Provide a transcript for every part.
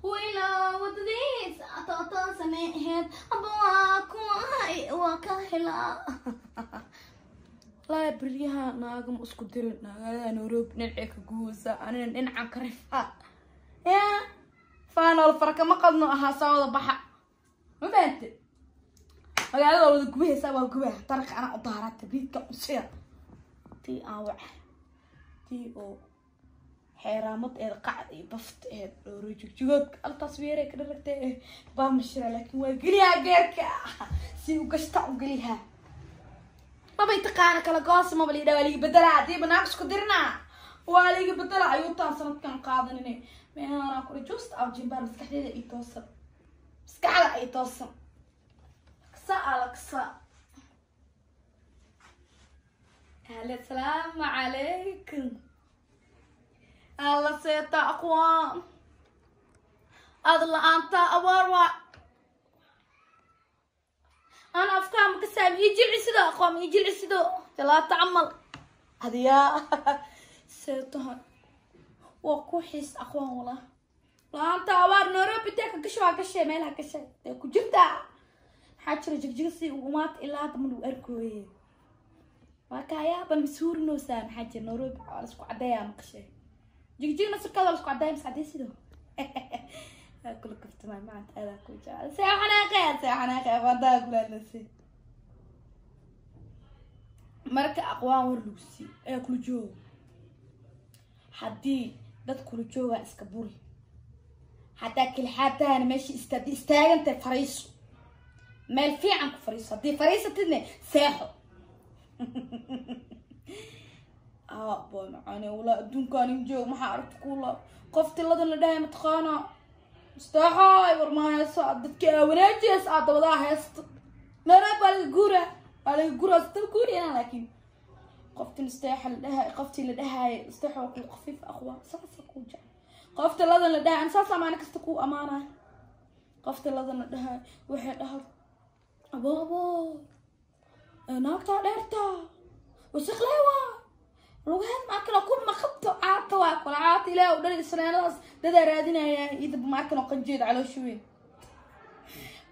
Wila wadadiis atootoosanaheed abawaa kuwahay waa ka helaa. Laa beryaha naagama isku dirin, naagada Nairobi dhinacay ka guusa, anina dhinacan ka rifa ya faanool fara kama qadno ahaa saa wada baxa. Ma fahante? Magaalada wada gubahaysaa, waa gubaha taraka anaa u daaraa tabriidka usiya tii aan wac tii oo xeeraamad eed qacda iyo bafta eed dhooro jigjigoodka altaas weerey ka dharagtay baa mashira, laakiin waa geliyaa geerka si u gashta u geliyaa mabay taqaana kala goosa maba liidha. Waa liiga bedelaa haddii banaanka isku dirinaa, waa liiga bedelaa. Ayuutaan sanadkan qaadanine meehanaa kula juusta aw jimbaar maskaxdeeda ii toosan, maskaxda ay toosan kasa alaksa. Ahla, asalaamu calaykum. Alla seeta aqwaan ad la-aanta abaar waa أنا أفكار مكسام يجي سيدو أقوام يجي سيدو ثلاثة عمل هذيا سيتها وكوحيس أقوام والله لا أنت أوار نورو بتاعك كشوا كشوا مالها كشوا كجبتا حاجة جيجسي ومات إلا تمنو أركوي وكايا بنسور نوسان حاجة نورو على سكو عدايا مقشة جيجي نفس كذا سكو عدايا مس عدايا سيدو كل كفت مع معنت هذا كل شيء سيحناقي سيحناقي غدا كل نسي. Marka aqwaan war lagu siiyo ee kula joogo, haddii dad kula joogaa iska buri, haddaa kilixaadahana meeshii istaadi istaagantay fariiso, meel fiican ku fariiso, haddii fariisatidne seexo. Boy macaane walaa adduunkaan in joog maxaa aragta kula qofti ladan la dhahay mataqaanaa mustaaxaay war ma hayso dadka aa wanaajiyeys aa dabadaa haysto Nairobi waa laga guura, waa laga guura sida guuriyana, laakiin qofti mustaaxa la dhahay, qoftii la dhahay mustaaxa waa kuu khafiif aqwa saasa kuu jecel. Qofta ladan la dhahay saas amaana kasta kuu amaanay. Qofta ladan la dhahay waxay dhahay abo abo naagtaa dheertaa wasaqlee waa lugaheed maarkan ku maqabto caata waa kula caata ilaah u dhalay isnaanadaas dadaa raadinaya idaba maarkan oo qanjeed caloosha weyn.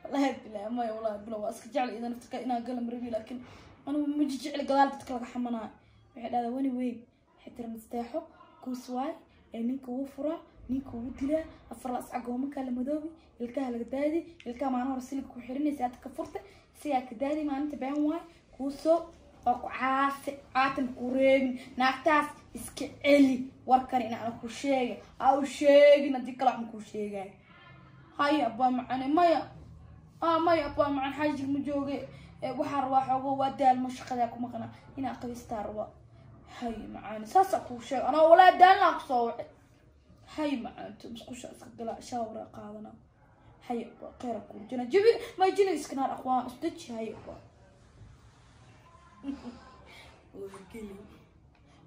Wallahi bilaa maya, wallahi bilaa waa iska jecel idan naftirka inaan gala marabi, laakiin anigu ma jecel gadaal dadka laga xamanaayo. Waxay dhahdaa wani weyn waxay tiri masteexo kuus waay ee ninka wuu furaa, ninka wuu dilaa, afar la ascagoomanka la madoobi, ilkaha laga daadi, ilkaha maalin hore siliga ku xirinaysa aad ka furtay sigaa ka daadi maalinta been waay kuusoo waa ku caase caatan ku reebin naagtaas iska celi. Warkan inaan ku sheegay ha u sheegin, haddii kale waxma kuu sheegay. Haya abbaa macane maya maya abbaa macan xaajig ma jooge, waxaa rabaa xoogo waa daalmo shaqadaa ku maqnaa inaa qabiistaa rabaa. Hay macaane saasaa kuu sheegay anaa walaa daalnaa kusoo wacay. Hay macaanto musqusha iska galaa shaawara qaadana. Hay abbaa kheyra kuu jina jibi ma jina iskanaar aqwaan isdeji. Hay abbaa geli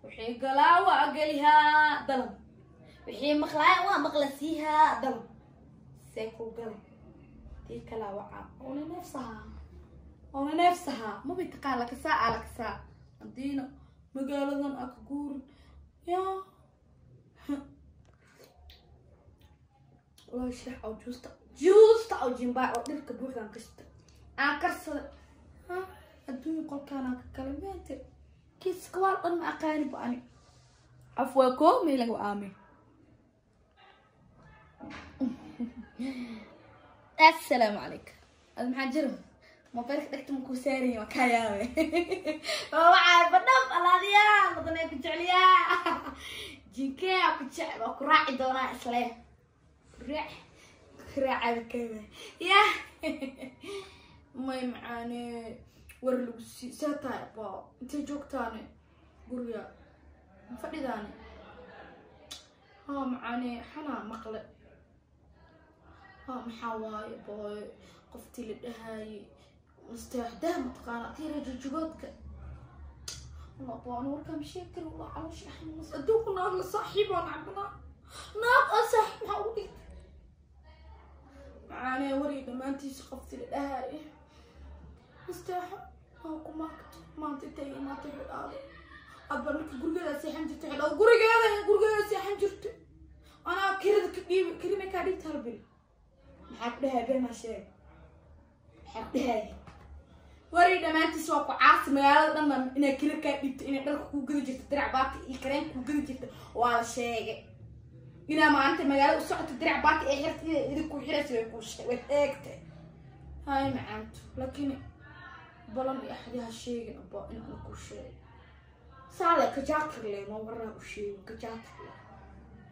wixii galaa waa gelihaa dalab, wixii maqlaa waa maqlasiihaa dalab see kuu galay tii kalaa wacaa oona neefsahaa oona neefsahaa mabay taqaan lakasaa aa lakasaa haddiina magaaladan aa ka guurin yaa walaa shax aw juusta juusta aw jimbaa oo dhirka buuxdan kashta aan karsada adduunya qolkaanaa ka kale maanta kiiska waa dhan ma aqaani ba ani afwaa koo meelaga aame. Assalaamu calaykum. Ad maxaa jiro mobaylka dhegta ma kuu saaraya waa kaa yaabe waxaa badhab alaadiyaa ladanee ku jecliyaa jinkee ku jecel waa ku raaci doonaa isle raac raacada yah may macaane war lagu sii see tahay abaa intay joogtaane guriga fadhidaane haa macaane xanaa maqle haa maxaa waaye booy qoftii la dhahaayey musteexdaha mataqaana tiira jujugoodka والله أبو أنا وركا مشي كر والله على حمص أدوك ناق لصاحب أنا عبنا ناق أصح محاولي معانا وري لما أنتي شقفتي للأهالي مستاحة هاكو ماكت ما أنت تي ما تحل هذا أبا نك قرقة سيحن جرت حلو قرقة قرقة سيحن جرت أنا كيردك Dhiib kelima kaa dhigta hal bil. Maxaa ku dhahay been maa sheeg? Maxaa ku dhahay? Waray dhammaantiis waa ku caasi magaalada dhan inay kira kaa dhigto, inay dharka kuu gadi jirto, dirac baati iyo kareen kuu gadi jirto waa la sheegay. Inaa maalinta magaalada u socoto dirac baati ee xirta inay idin ku xirayso way kuu way sheegtay. Hay macaanto, laakiin balan iyo axdi ha sheegin abba in aan kuu sheegay. Saale kajaakir le noo waraa u sheegin kajaakir le.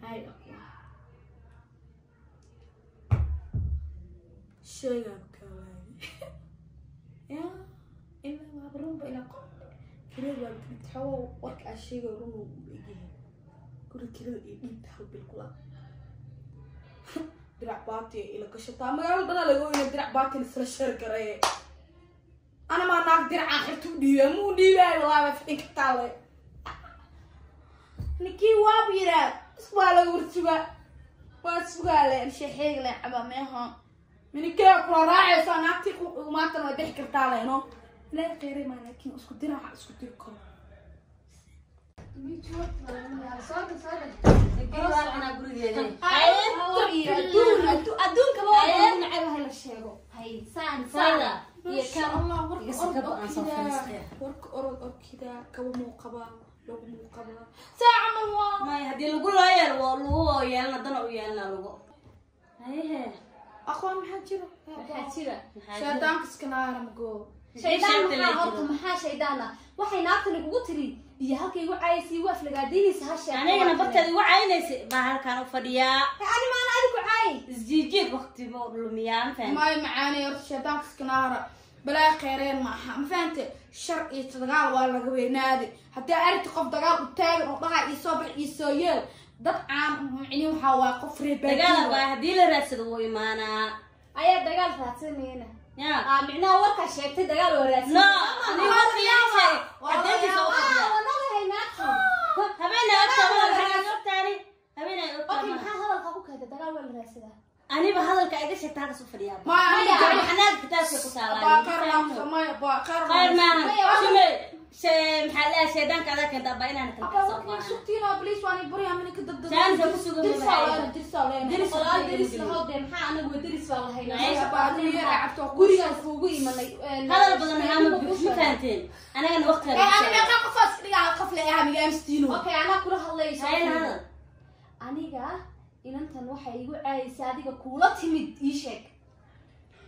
Hay aqwa. Sheegaa kaa waayay. Ya ilaa waaba runba ilaa qof kirada waa dhibta xawo warka aan sheegay run uu u egyahay. Guri kirada iyo dhiibta hal bil kula. Dirac baati ila gashataa magaalada dhan laga oyna dirac baati la isla sheer garay. Ana maa naag diracaan xirta u dhiibay muu dhiibay walaa way fadhin kartaa le. Ninkii waaba yiraa waa laga warsugaa waa sugaa le sheexeeg le caba meeha. Minikee kula raacaysaa naagtii maantana way bixi kartaa le no. Ilaahay kheyray maa laakiin isku diraca isku diri karo. Adduunka waa lagu nacay la sheego. Hay saan saan iyo kan Allah warka orod orkida kaba muu qabaa lagu muu qabaa saa camal waa may haddii lagu loo yeelo waa lagu yeelana dana u yeelana lagu haye aqoon maxaa jiro maxaa jira shaydaanka iska naara mago shaydaan maxaa horta maxaa shaydaan ah waxay naagtani kugu tiri iyo halkay igu caayaysay waa aflagaadaynaysa ha sheegto anigana barteeda igu caynaysa baa halkaan u fadhiyaa ani maana adi ku caay isjiijiid waqti buu lumiyaa ma fahanti may macaanay horta shaydaanka iska naara balaa kheyreen ma aha ma fahante shar iyo dagaal waa laga weynaaday haddii arrinta qof dagaal u taagan oo dhaha ii soo bax ii soo yeel dad caan micni waxaa waa qof reer dagaal baadiyo baa haddii la raadsado wuu imaanaa ayaa dagaal raadsanayna ya aa micnaha warkaa sheegtay dagaal waa raadsan no aniga warka ii sheegay caddeyntiisa u fadhiyaa waa nogahay naagtan habeenay ogtaa ogtaani habeenay okay ogtaa maxaa hadalka ku keentay dagaal waa la raadsadaa aniba hadalka iga sheegta halkaas u fadhiyaa Maya, aniga xanaag kitaabka ku baa taalaa kheyr laa maya baa kheyr khayr maahan Maya, shume maxaa la shaydaanka adaa keenta abaa inaan kala Abaa soo warka qaadan sugtiina please waan i baryaa minka dad dad Jaanis ha ku sugan dirsaa magaceeda. leena dirsaa leena Diris walaal deris lahow dee maxaa anagu waa deris baa lahaynaa Meesha baa adigu yar cabto gurigaas kuugu imanay hadal badan hama ma fahanteen anagana waqtiga ee ani meeqa qofaas dhigaa qof le ah miga amstiino okay anaa kula hadlayso hayna hadal aniga inantan waxay igu caayisay adiga kuula timid ii sheeg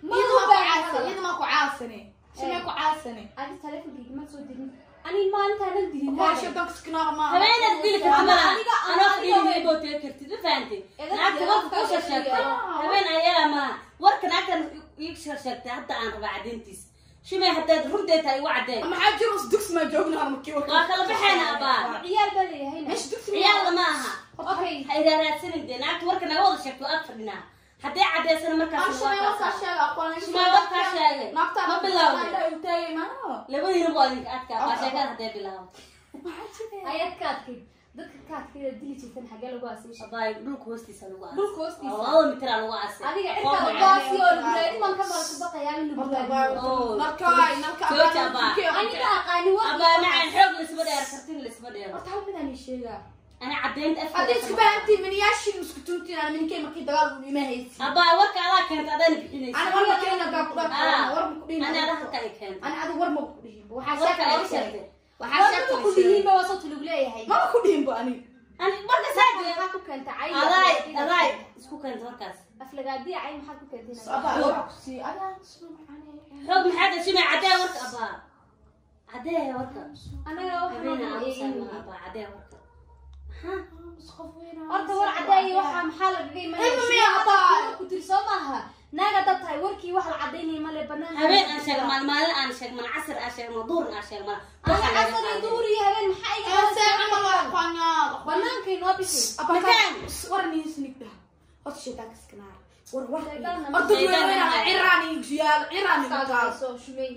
iyada ma ku caasane iyada ma ku caasane shimee ku caasane adi taleefonkayga ma soo dirin ani maalintaanan dilin baa shaydaanka iska naara maaha habeenaad dili kartid malaha Aniga- anoo aniga- fadhiin bootee kartid ma fahanteen Edad naagta warka afkaaga kuu soo sheegtay yeelo. habeen ayaa malaha warka naagtan ii soo sheegtay hadda aan rabaa caddeyntiis shimay haddaad runteed tahay igu caddeen maxaa jiro is dugsi ma joognaa markii warka waa kala baxayna abaa ciyaal baa leeyahayna meesha dugsi ciyaal lama aha okay ha iraaraadsanin dee naagta warka naga wada sheegto aad fadhinaa haddii caddeysana markaas aan shimee warkaa sheegay aqoon Shimee warkaa sheegay. naagta Ma bilaawday. u taagay maano labadiina waa idinka adkaa waa sheekada hadday bilaawdo maxaa jira ayaad ka adkayd dadka ka adkayd dili jirtan xagee lagu aasay abaay dhulka hoostiisa lagu aasay Dhulka hoostiisa. laba mitir aa lagu aasay adiga cirka lagu aasay oo lagu raadin baan ka mara baqayaa in lagu raadiyo Oh. narkaay narka Jooji abaa. aniga aqaani war abaa macaan xoog laisma dheer kartin laisma dheero horta hal midaan ii sheegaa ana caddeynta afka haddii isku baahantiin miniyaashin isku tuntiin aan mininkay markii dagaal uu ima haysin abaa warka adaa keenta adaana bixinaysa ana war ma keenin haddaan ku dhaaf war ma ku dhihin ana adaa halka ay keenta ana adigu war ma ku dhihin waxaa warka ay sheegtay sheegtay waxaa warkaba sheegtay ku dhihiinba waa soo lagu leeyahay maba ku dhihin ba ani ani warka saade maxaa ku keentay cay adaay adaay isku keenta warkaas aflagaadiya cay maxaa ku keentay abaa waxaa ku sii adaa soo macaanee xoog maxaa dhashimay caddee warka abaa caddee warka anaga habeena waxaan aamusan abaa caddee warka maxaa horta war caddeeye waxaa maxaa la dhigay Ilma miyaa abaa? ku tiri soo maaha naag haddaad tahay warkii wax la cadaynaya male banaanka habeen aan sheegmaan maalin aan sheegmaan casar aan sheegmaan duurin aan sheegmaan ana casar iyo duhur iyo habeen maxaa iga see camal waa aqoonyaa banaanka inoo bixi Makaan. war niisnigda horta shaydaanka iska naar war war Shaydaanna horta Shaydaanna weynaa ma- ciraan iyo yaal ciraan iyo Afkaaga taal qabso shumey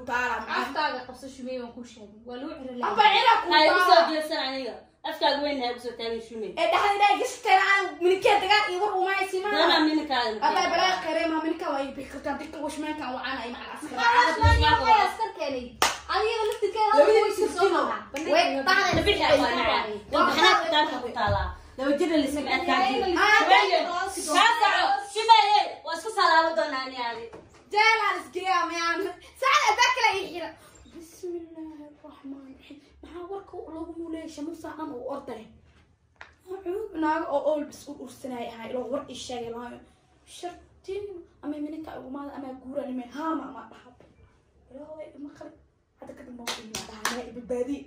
taala macaan afkaaga qabso shumey waan kuu sheegay waa lagu ciro lahaa amba ciraan ku ha igu soo taala jeedsan aniga afkaaga weyn ha igu soo taagin shumey ee dhaxda ilaahay gasteen aan minikee dagaal iyo war uma haysi doonaa maana mininkaaga adaa balaa qeyree ma minika waa bixi kartaan dadka washmeenkan wacaan ay macaan askar Maxaa waxay askar keenay adiga laftirkeeda hadda Labadii way soo sirtino. maaha Way dhacday. bixi aqoon macaan waxnaad kitaabka ku taalaa laba jir la isma adkaantin Maxaa warka loogu muuleeyay shamuusaa dhan uu orday? Naaga oo oolbis u ursanaya ahaa iloo war ii sheegay lahayo shartiin ama mininka igumaada ama guuran ime haama ama dhaha. Ilaahoy ima qali hadda kadib ma dhahaa, naa ibadbaadiye.